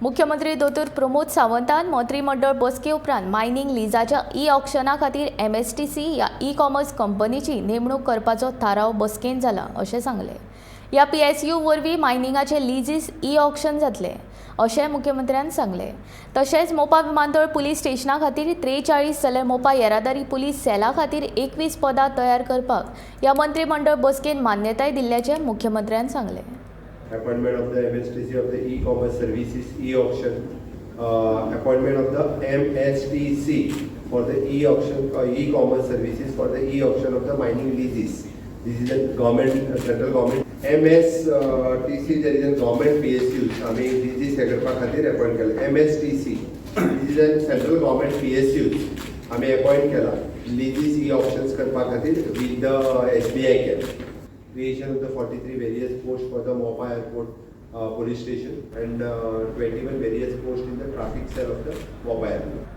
मुख्यमंत्री दोतोर प्रमोद सावंतान मंत्रीमंडळ बसके उपरांत मायनिंग लिजाच्या ई ऑक्शना खातीर एमएसटीसी ह्या ई कॉमर्स कंपनीची नेमणूक करपाचो थाराव बसकेंत जाला अशें सांगलें. ह्या पीएसयू वरवीं मायनिंगाचे लिजीस ई ऑक्शन जातले अशें मुख्यमंत्र्यान सांगलें. तशेंच मोपा विमानतळ पुलीस स्टेशना खातीर 43 जाल्यार मोपा येरादारी पुलीस सेला खातीर 21 पदां तयार करपाक ह्या मंत्रीमंडळ बसकेंत मान्यताय दिल्ल्याचें मुख्यमंत्र्यान सांगलें. Appointment of the MSTC of the e-commerce services e-auction, appointment of the MSTC for the e-auction, e-commerce services for the e-auction of the mining leases. This is a government, central government. MSTC, there is a government PSUs, आमी leases हे करपा खातीर appoint केले. MSTC, this is a central government PSUs, आमी appoint केला leases e-auctions करपा खातीर with the SBI Cap. Creation of the 43 various posts for the Mopa Airport Police Station and 21 various posts in the traffic cell of the Mopa Airport.